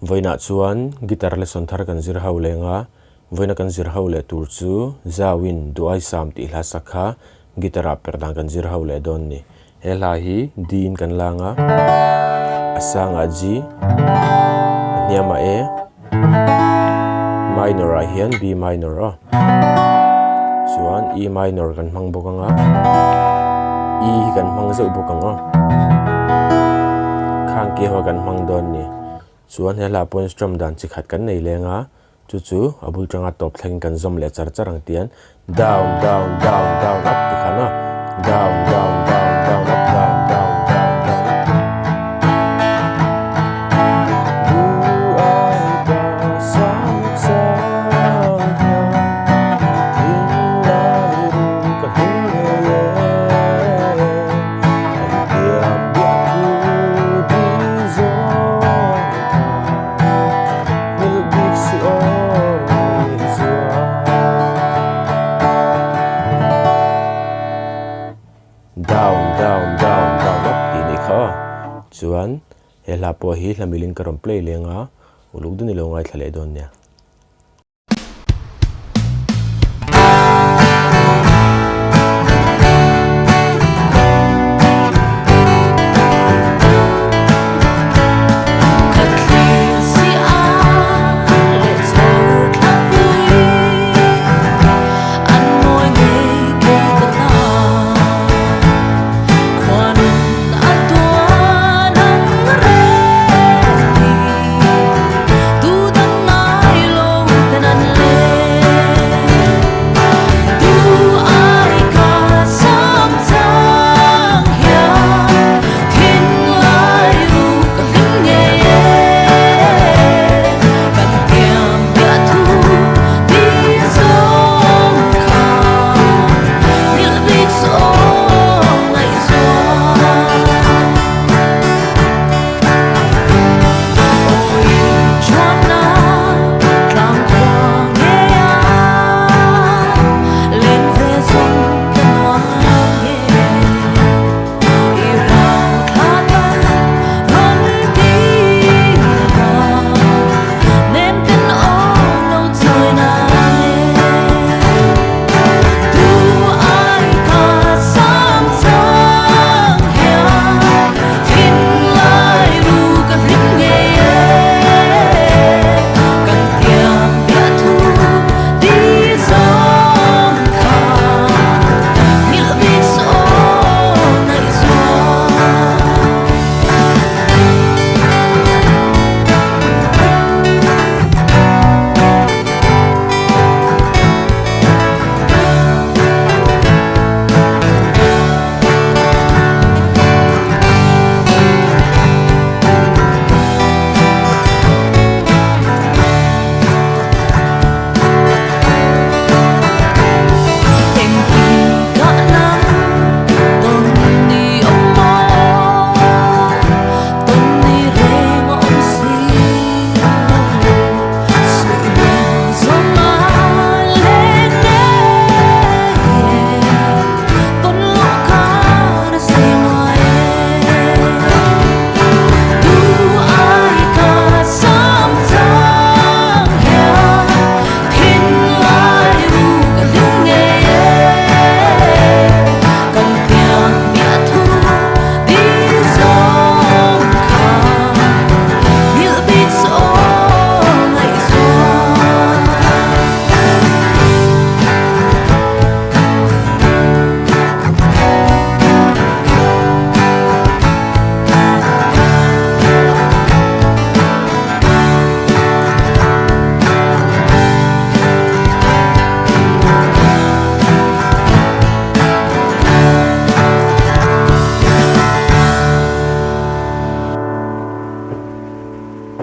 Vawiinah chuan guitar lesson thar kan zir ho leng a, vawiina kan zir ho leh tur chu Zauin Duaisam tih hla sak kha guitar ah per dan kan zir ho leh dawn ni. He hla hi D in kan lang a, a sangah G, a hniamah A, minor ah hian B minor aw. Chuan E minor kan hmang bawk ang a, E hi kan hmang zeuh bawk ang aw. Khang ki ho kan hmang dawn ni. Chuan he hla pawhin strum dan chi khat kan nei leng a, chu chu a bul tanga tawp thlengin kan zawm leh char char ang tian down down down down up ti khan a, down down down down up down down down down up. Down down down down up tih a nih kha aw. Chuan he hla pawh hi hla milin ka rawn play leng a, uluk dun i lo ngaithla leh dawn nia.